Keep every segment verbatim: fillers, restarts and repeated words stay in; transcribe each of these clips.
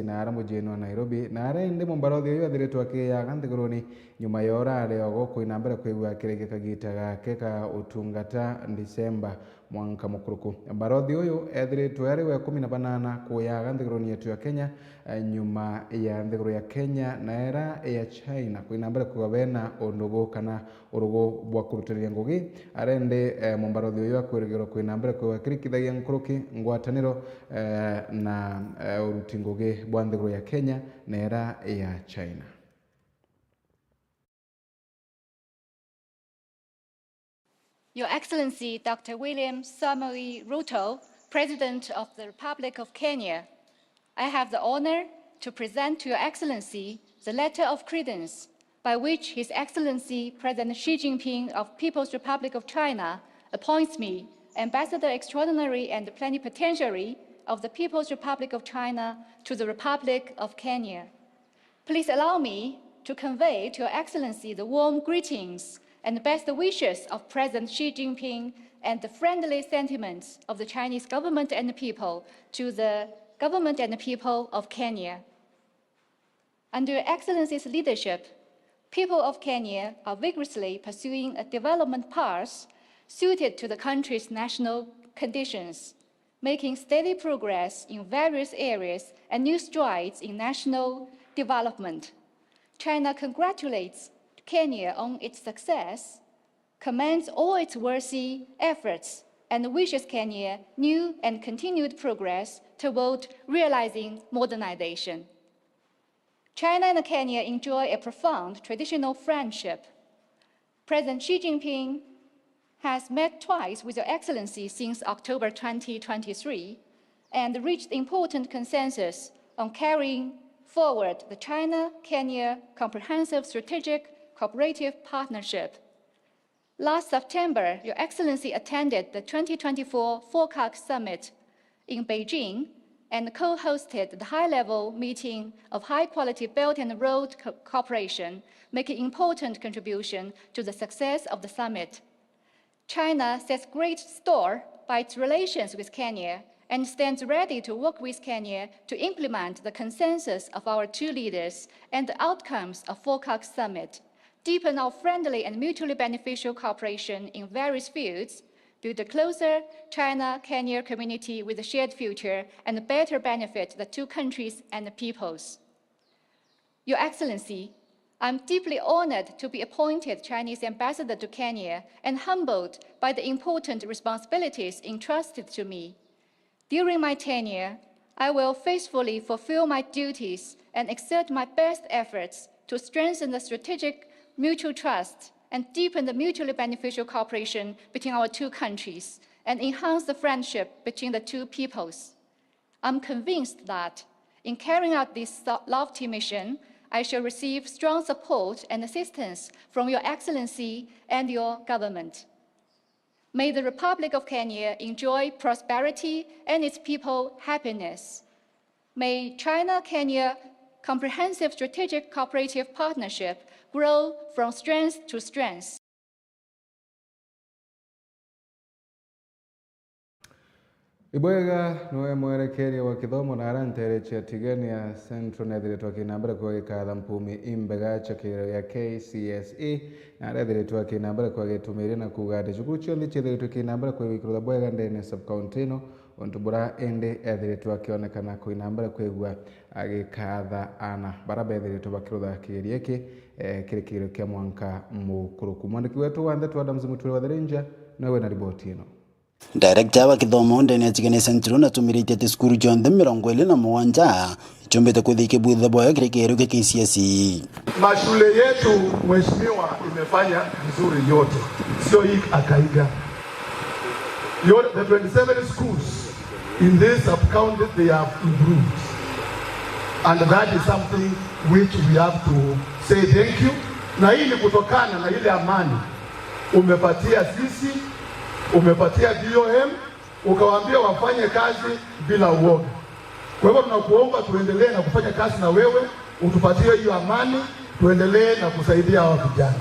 na ara mujiini wa Nairobi, na ara indi mumbarothi uyu ethiritwe akiyaga nthiguruni nyuma ya urari ogo kuina mbere kwigua kirege kagita gake ka utungata Disemba mwanka mukuruku. Mbarothi uyu ethiritwe ari wa ikumi na banana kuyaga nthiguruni yetu ya Kenya, eh, nyuma ya nthiguru ya Kenya na era ya China kuina mbere kwigua bena undugu kana urugu bwa kurutaniria ngugi. Ara indi, eh, mumbarothi uyu akwirigirwa kuina mbere kwigua kirikithagia nkuruki ngwataniro, eh, na, eh, uruti ngugi bwa nthiguru ya Kenya na era ya China. Your Excellency Doctor William Samoei Ruto, President of the Republic of Kenya, I have the honor to present to Your Excellency the letter of credence by which His Excellency President Xi Jinping of People's Republic of China appoints me Ambassador Extraordinary and Plenipotentiary of the People's Republic of China to the Republic of Kenya. Please allow me to convey to Your Excellency the warm greetings and best wishes of President Xi Jinping and the friendly sentiments of the Chinese government and the people to the government and the people of Kenya. Under Your Excellency's leadership, people of Kenya are vigorously pursuing a development path suited to the country's national conditions, making steady progress in various areas and new strides in national development. China congratulates Kenya on its success, commends all its worthy efforts, and wishes Kenya new and continued progress toward realizing modernization. China and Kenya enjoy a profound traditional friendship. President Xi Jinping has met twice with Your Excellency since October twenty twenty-three and reached important consensus on carrying forward the China-Kenya Comprehensive Strategic Cooperative Partnership. Last September, Your Excellency attended the twenty twenty-four FOCAC Summit in Beijing and co-hosted the high-level meeting of high-quality Belt and Road Co-, Cooperation, making important contribution to the success of the summit. China sets great store by its relations with Kenya and stands ready to work with Kenya to implement the consensus of our two leaders and the outcomes of FOCAC Summit, deepen our friendly and mutually beneficial cooperation in various fields, build a closer China-Kenya community with a shared future, and better benefit the two countries and the peoples. Your Excellency, I'm deeply honored to be appointed Chinese ambassador to Kenya and humbled by the important responsibilities entrusted to me. During my tenure, I will faithfully fulfill my duties and exert my best efforts to strengthen the strategic mutual trust and deepen the mutually beneficial cooperation between our two countries and enhance the friendship between the two peoples. I'm convinced that in carrying out this so-, lofty mission, I shall receive strong support and assistance from Your Excellency and your government. May the Republic of Kenya enjoy prosperity and its people happiness. May China-Kenya Comprehensive Strategic Cooperative Partnership grow from strength to strength. Ibwega, niwe mwerekeria wa kithomo na ara ntere cia Tigania Central nethiritwe akina mbere kwigikatha mpumi imbega cia kiriro gia K C S E, na arethiritwe akina mbere kwa gitumiria na kuuga ati cukuru cionthe ciethiritwe ikina mbere kwigikirwa bwega ndene sub-county ino, untu bura indi ethiritwe akionekana kuina mbere kwigua agikatha aana bara bethiritwe bakirutha kigerio giki, eh, kiri kigerio kia mwanka mukuruku. Mwandiki wetu wa ndeto Adams Muturi wa Thirinja niwe wina riboti ino. Director wa kithomo ndene ya Tigania Central natumiritie ati cukuru cionthe mirongo iri na mugwanja icumbite kwithia ikibwithia bwayo kiri kigerio kia K C S E. Mashule yetu, mheshimiwa, imefanya vizuri yote, sio hii Akaiga. Yote, the twenty-seven schools in this sub-county, they have improved. And that is something which we have to say thank you. Na hii ni kutokana na ile amani umepatia sisi, umepatia D O M, ukawaambia wafanye kazi bila uoga. Kwa hivyo tunakuomba tuendelee na kufanya kazi na wewe, utupatie hiyo amani, tuendelee na kusaidia hawa vijana.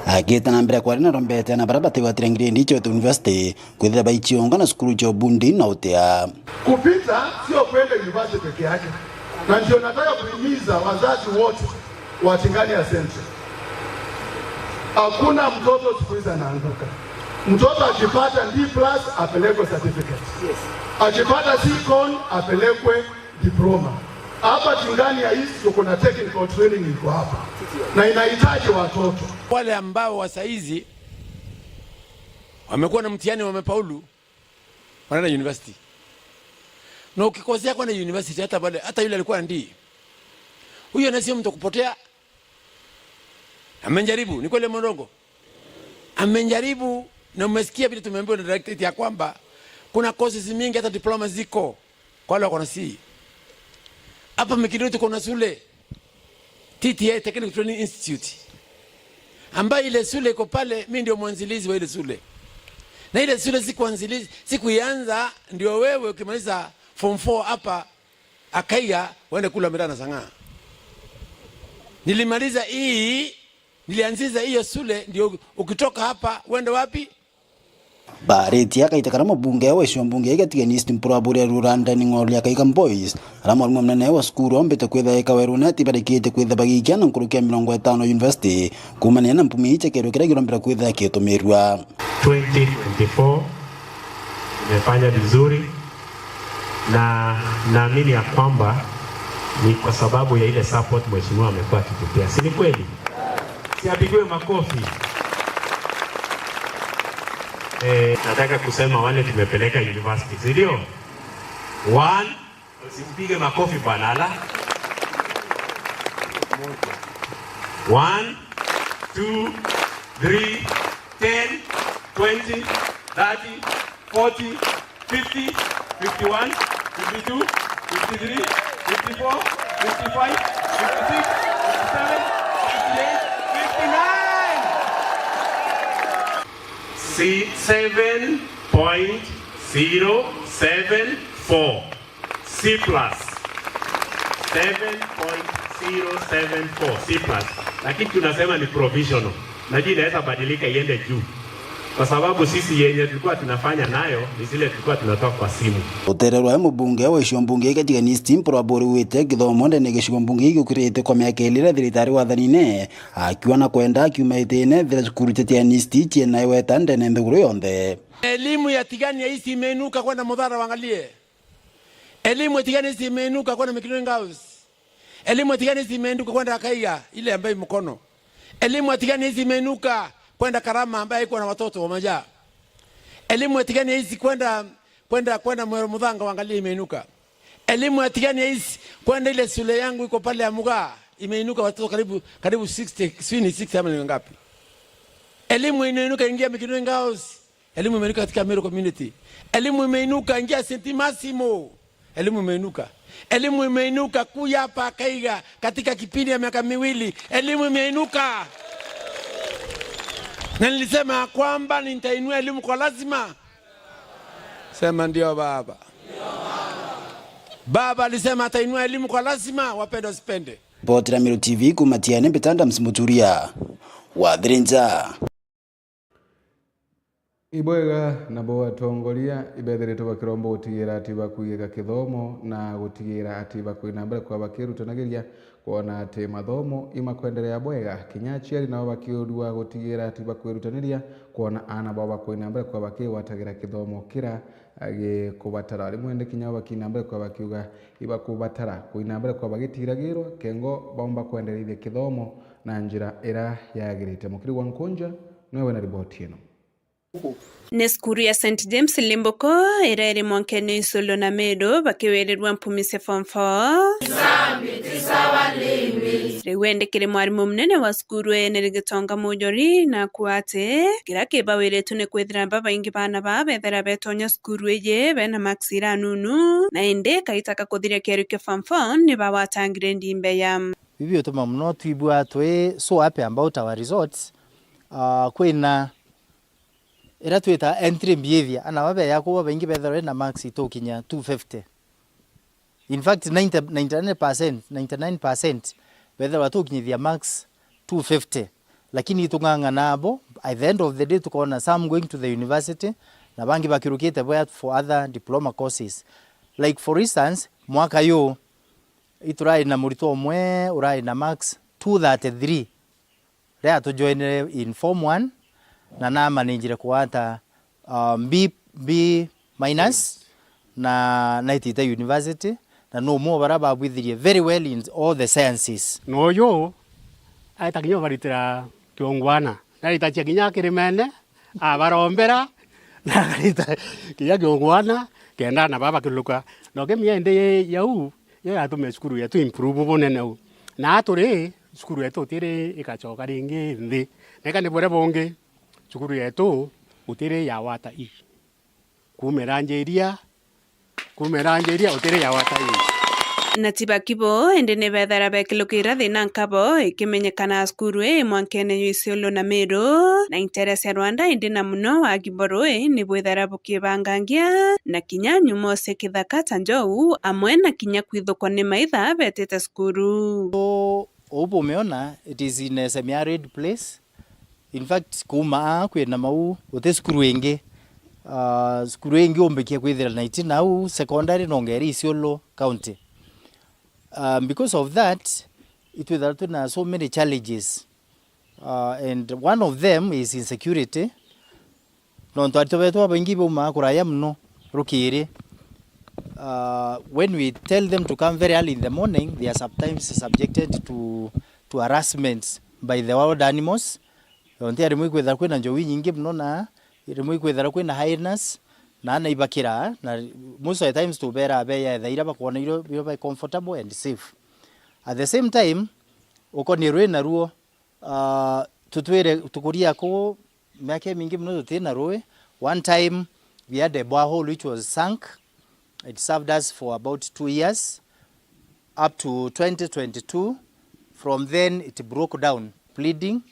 Agita na mbere kwaria na rombete na bara batigwatire ngiredi cia university, kwithira baichiunga na cukuru cia ubundi na utia. Kupita sio kwenda university peke yake. Na ndio nataka kuhimiza wazazi wote wa Tingania Central. Hakuna mtoto siku hizi anaanguka. Mtoto akipata D plus apelekwe certificate. Akipata C con apelekwe diploma. Hapa Tingania East tuko na technical training iko hapa. Na inahitaji watoto. Wale ambao wa saizi wamekuwa na mtihani wamefaulu, wanaenda university. Na ukikosea kwenda university, hata wale, hata yule alikuwa na D, huyo na sio mtu kupotea. Amejaribu, ni kweli mrongo? Amejaribu, na umesikia vile tumeambiwa na directorate ya kwamba kuna courses mingi, hata diploma ziko kwa wale wako na C. Hapa Mikinduri tuko na shule, T T I, Technical Training Institute, ambayo ile shule iko pale, mimi ndio mwanzilishi wa ile shule. Na ile shule sikuanzilishi, sikuianza ndio wewe ukimaliza form four hapa Akaiga uende kula miraa na Chang'aa. Nilimaliza hii, nilianzisha hiyo shule, ndio ukitoka hapa uende wapi? Baaritie akaita karia mubunge wa gicigo mbunge gia Tigania East Mpuru Aburi Ruranda ni ng'oria Akaiga Boys, aria mwarimu munene wa cukuru ombite kwitha eka werune ati barikite kwitha bagiikia na nkuruki ya mirongo itano university kuumania na mpumi ii cia kiro kiria kirombera kwitha gikitumirua. Twenty twenty-four imefanya vizuri, na naamini ya kwamba ni kwa sababu ya ile support mheshimiwa amekuwa akitupea. Si ni kweli? Si apigiwe makofi. Eh, nataka kusema wale tumepeleka university, si ndio? One, usimpige makofi bwana, ala. One, two, three, ten, twenty, thirty, forty, fifty, fifty-one, fifty-two, fifty-three, fifty-four, fifty-five, fifty-six, fifty-seven, fifty-eight, fifty-nine. Si, seven point zero seven four. C plus. Seven point zero seven four, C plus. Lakini tunasema ni provisional. Najua inaweza badilika iende juu. Kwa sababu sisi yenye tulikuwa tunafanya nayo ni zile tulikuwa tunatoa kwa simu. Ruteere rwawe mubunge wa gicigo mbunge gia Tigania East Mpuru Aburi wite kithomo ndene ya gicigo mbunge giki gikirite kwa miaka iiri iria thirikari wathanine, akiuga na kwenda akiuma gitine ethira cukuru cia Tigania East ciina igweta ndene nthiguru yonthe. Elimu ya Tigania East imeinuka kwenda Muthara, waangalie. Elimu ya Tigania East imeinuka kwenda Mikinduri Girls. Elimu ya Tigania East imeinuka kwenda Akaiga, ile ambayo mkono. Elimu ya Tigania East imeinuka kwenda Karama ambayo haikuwa na watoto wamejaa. Elimu ya Tigania East kwenda, kwenda, kwenda Mweru Muthanga, waangalie, imeinuka. Elimu ya Tigania East kwenda ile shule yangu iko pale ya Mugaa, imeinuka watoto karibu, karibu sixty, sijui ni sixty ama ni ngapi. Elimu imeinuka ingia Mikinduri Girls. Elimu imeinuka katika Meru community. Elimu imeinuka, ingia Saint Massimo. Elimu imeinuka. Elimu imeinuka, kuja hapa Akaiga katika kipindi ya miaka miwili. Elimu imeinuka. Na nilisema ya kwamba nitainua elimu kwa lazima. Sema, "Ndio, Baba." Baba alisema atainua elimu kwa lazima, wapende wasipende. Ripoti ya Meru T V kuuma Tiene, mbita Adams Muturia wa Thirinja. Ibwega nabo atongoria ibethiritwe bakiromba gutigira ati bakwigika kithomo na gutigira ati bakwina mbere kwa bakirutanagiria kwona ati mathomo imakwenderea bwega. Kinya aciari nabo bakiurua gutigira ati bakwirutaniria kwona aana bao bakwina mbere kwa bakigwatagira kithomo kira gikubatara. Rimwe indi kinya bakina mbere kwa bakiuga ibakubatara kwina mbere kwa bagitiragirwa kengo baumba kwenderithia kithomo na njira ira yagirite. Mukiri wa Nkunja niwe wina riboti ino. Ni cukuru ya Saint James Limbuko iria iri mwankene Isolo na Meru bakiwirirua mpumi cia form four. Riu endi kiri mwarimu munene wa cukuru ene Gitonga Mujori na kuuga ati kiria kibawiritwe ni kwithira babaingi baana baa bethira betonya cukuru iji bena marks ira nunu, na indi kaita ka kuthiria kieru kia form four ni bagwata grade mbeya. Bibi utuma muno twibua twi so happy about our results. Ah, kwina iria twita entry behavior, ana babeya kuba baingi bethirwa na marks itukinya two fifty. In fact, ninety, ninety-nine percent, ninety-nine percent bethirwa tukinyithia marks two fifty. Lakini itung'ang'ana abo, at the end of the day, tukona some going to the university, na bangi bakirukite bwa for other diploma courses. Like, for instance, mwaka yu, Iturari na muritwa umwe urari na marks two thirty-three riria atujoinire in form one, na namanijire kugwata, uh, B, B minus, na naitite university, na ni umwe wa baria babwithirie very well in all the sciences. Na uyu aita kinya ubaritira kiungwana, naitacia kinya kirimene, abarombera, na akarita kinya kiungwana, kenda na baba kiluka. Na ukimenya indi yau, yo yatumire cukuru yetu improve bunene u. Na turi, cukuru yetu utiri igacoka ringi nthi. Neka ni buria bungi, cukuru yetu utiri ya wata i. Kumira njiria, kumira njiria utiri ya wata i. Na ti baki bo, indi ni bethira bekilukira thina nkabo ikimenyekana cukuru ii mwankene jwa Isiolo na Meru, na intere cia Rwanda, indi na muno wagi bwa rui ni bwithira bukibangangia, na kinya nyumo cia kithaka ta njou, amwe na kinya kwithukwa ni maitha betite cukuru. So, uu bumeona, it is in a semi-arid place. In fact, kuuma aa kwina mau, guti cukuru ingi. Ah, cukuru ingi umbikie kwithira na itina au, secondary no ngeri Isiolo County. Ah, because of that, itwithira twina so many challenges. Ah, and one of them is insecurity. Nontu aritwa betu babaingi baumaa kuraya mono rukiri. Ah, when we tell them to come very early in the morning, they are sometimes subjected to, to harassment by the wild animals. Nontu rimwe ikwithira kwina njou inyingi mono, na rimwe ikwithira kwina hyenas, na ana ibakira, na most of the times tubera beya etha iria bakwona irio, irio bai comfortable and safe. At the same time, ukoni rwi naruo, ah, tutwire, tukuria kuu miaka imingi mono tutina rui. One time we had a borehole which was sunk. It served us for about two years, up to twenty twenty-two. From then it broke down, pleading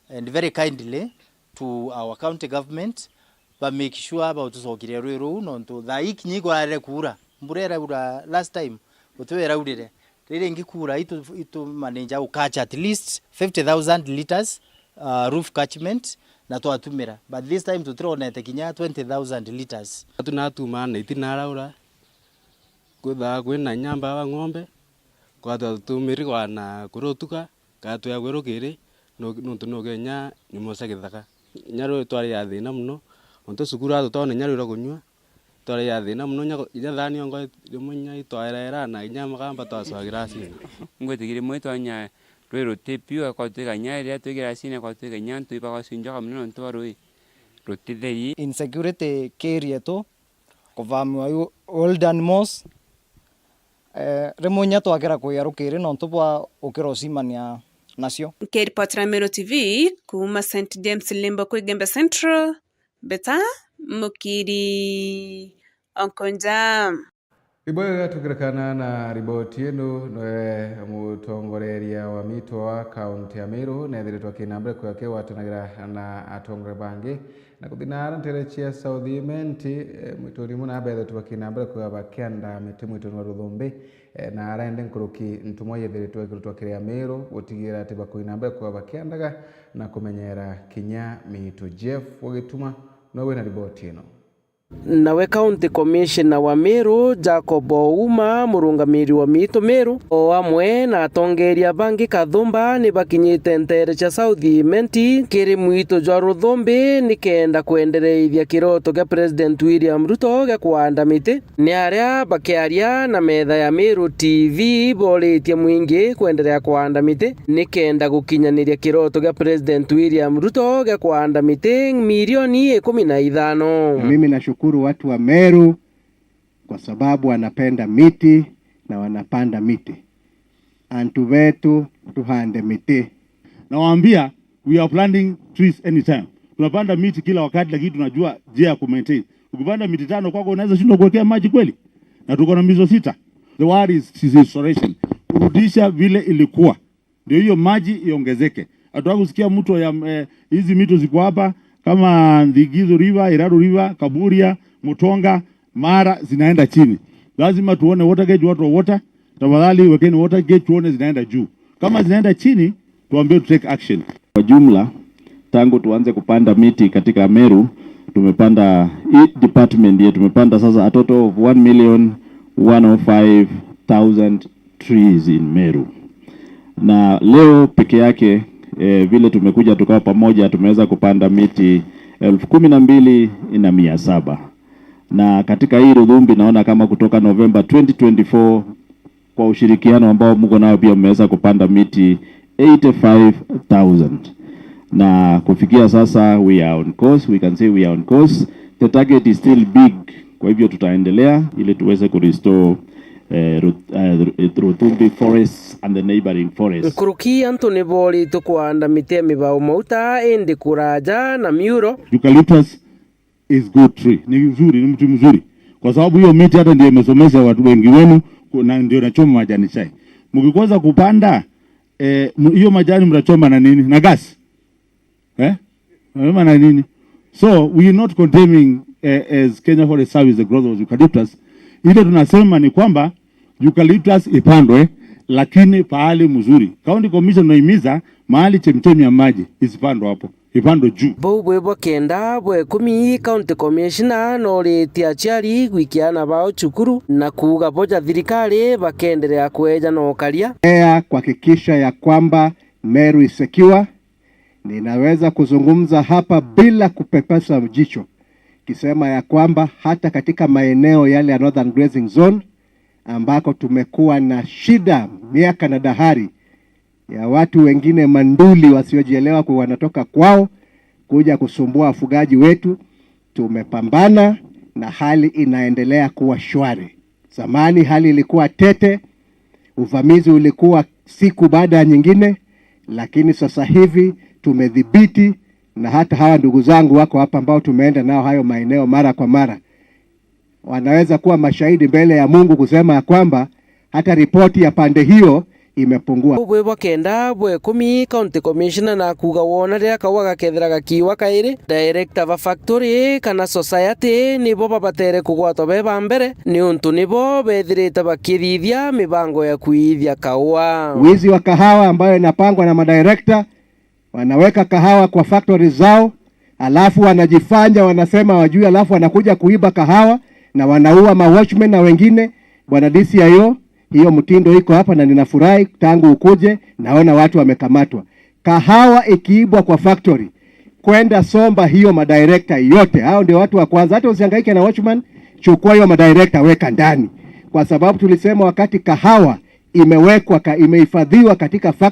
and very kindly to our county government, ba make sure bautucokeria rui ruu, nontu thaa ii kinya ikurarire kuura, mbura iraura last time, guti iraurire. Riri ingi kuura, itu, itu manage u catch at least fifty thousand litres, uh, roof catchment, na twatumira. But this time tutironete kinya twenty thousand litres. Atu natumaa na itina araura, kwithaa kwina nyamba wa ng'ombe, kwatwa tumirigwa na kurutuka, katwea gwe rukiri, nu-, nuntu nukenya nyumo cia githaka. Inya ruu twari ya thina mono, nontu cukuru atutone inya ruu rwa kunyua, twari ya thina mono, inya, inya thani ongo rimwe inya itwaeraera na inya magamba twacwagira cina. Ngwitikia rimwe twanya rwi ruti piu, akorwo twi kanya riria twi kiracine, akorwo twi kanya antu ibagocunjwa kamwe nontu bwa rui ruti theri. Insecurity kiri yetu, kuvamiwa i wild animals, eh, rimwe inya twakira kuya rukiri nontu bwa ukira ucimania nacio. Nkiripotera Meru T V kuuma Saint James Limbo kwi Gembe Central, Beta Mukiri Onkonja. Riboti igatukirekana na riboti ino, noe mutongoreria wa miito wa kaunti ya Meru nethiritwe akina mbere kwia kigwatanagira na atongoria bangi na kuthi naara ntere cia South Imenti, eh, mwituni muna bethetwe bakina mbere kwia bakianda miti mwituni wa Ruthumbi, eh, na arende nkuruki ntumwa yethiritwe ikirutwa kiri Ameru gutigira ati bakuina mbere kwia bakiandaga na kumenyera kinya miito. Jeff Wagituma noe wina riboti ino. Nawe County Commissioner wa Meru, Jacob Ouma, murungamiri wa miito Meru, o amwe na atongeria bangi kathumba ni bakinyite ntere cia South Imenti kiri mwito jwa Ruthumbi nikenda kwendereithia kiroto gia President William Ruto gia kuanda miti. Ni aria bakiaria na metha ya Meru T V boritie mwingi kwenderea kuanda miti nikenda gukinyaniria kiroto gia President William Ruto gia kuanda miti milioni ikumi na ithano. Na mimi nashukuru watu wa Meru kwa sababu wanapenda miti na wanapanda miti. Antu betu tuhande miti. Nawaambia, we are planting trees anytime. Tunapanda miti kila wakati, lakini tunajua njia ya kumaintain. Ukipanda miti tano kwako, unaweza shindwa kuwekea maji kweli? Na tuko na mizo sita. The word is, is restoration. Kurudisha vile ilikuwa. Ndio hiyo maji iongezeke. Hatutaki kusikia mtu ya, eh, hizi mito ziko hapa kama Thigizu River, Iraru River, Kaburia, Mutonga, Mara zinaenda chini. Lazima tuone water gauge, watu wa water, tafadhali wekeni water gauge tuone zinaenda juu. Kama zinaenda chini, tuambie to take action. Kwa jumla, tangu tuanze kupanda miti katika Meru, tumepanda, hii department yetu tumepanda sasa a total of one million one oh five thousand trees in Meru. Na leo peke yake, eh, vile tumekuja tukawa pamoja, tumeweza kupanda miti elfu kumi na mbili na mia saba. Na katika hii Ruthumbi naona kama kutoka November twenty twenty-four, kwa ushirikiano ambao mko nao pia mmeweza kupanda miti eighty-five thousand. Na kufikia sasa, we are on course, we can say we are on course. The target is still big. Kwa hivyo tutaendelea ili tuweze kurestore, eh, Rut-, eh, Ruthumbi forests and the neighboring forests. Nkuruki antu ni boritwe kuanda miti ya mibao mauta, indi kuraja na miuro. Eucalyptus is good tree, ni nzuri, ni mti mzuri, kwa sababu hiyo miti hata ndio imesomesha watu wengi wenu, ku-, na ndio inachoma majani chai. Mkikosa kupanda, eh, mu-, hiyo majani mtachoma na nini? Na gas, eh? Mnachoma na nini? So we are not condemning, eh, as Kenya Forest Service, the growth of eucalyptus. Ile tunasema ni kwamba eucalyptus ipandwe, lakini pahali mzuri. County Commission naimiza mahali chemchemi ya maji isipandwe hapo, ipandwe juu. Bau bwi bwa kenda bwa ikumi, County Commissioner noritie aciari gwikia aana bao cukuru na kuuga boja thirikari bakenderea kweja na ukaria. Ea kuhakikisha ya kwamba Meru is secure. Ninaweza kuzungumza hapa bila kupepesa jicho, kisema ya kwamba hata katika maeneo yale ya Northern Grazing Zone, ambako tumekuwa na shida miaka na dahari ya watu wengine manduli wasiojielewa ku-, wanatoka kwao kuja kusumbua wafugaji wetu, tumepambana na hali inaendelea kuwa shwari. Zamani hali ilikuwa tete, uvamizi ulikuwa siku baada ya nyingine, lakini sasa hivi tumedhibiti, na hata hawa ndugu zangu wako hapa ambao tumeenda nao hayo maeneo mara kwa mara, wanaweza kuwa mashahidi mbele ya Mungu kusema ya kwamba hata ripoti ya pande hiyo imepungua. Bwi bwa kenda bwa ikumi, County Commissioner na kuuga wona riria kaua gakethira gakiwa kairi, director ba factory kana society nibo babatere kugwatwa be ba mbere, niuntu nibo bethirite bakithithia mibango ya kuithia kaua. Wizi wa kahawa ambayo inapangwa na madirector, wanaweka kahawa kwa factories zao, alafu wanajifanya wanasema wajui, alafu wanakuja kuiba kahawa na wanaua ma watchmen na wengine. Bwana D C I O, hiyo mtindo iko hapa na ninafurahi tangu ukuje, naona watu wamekamatwa. Kahawa ikiibwa kwa factory, kwenda somba hiyo madirector yote, hao ndio watu wa kwanza. Hata usihangaike na watchman, chukua hiyo madirector weka ndani, kwa sababu tulisema wakati kahawa imewekwa ka-, imehifadhiwa katika factory,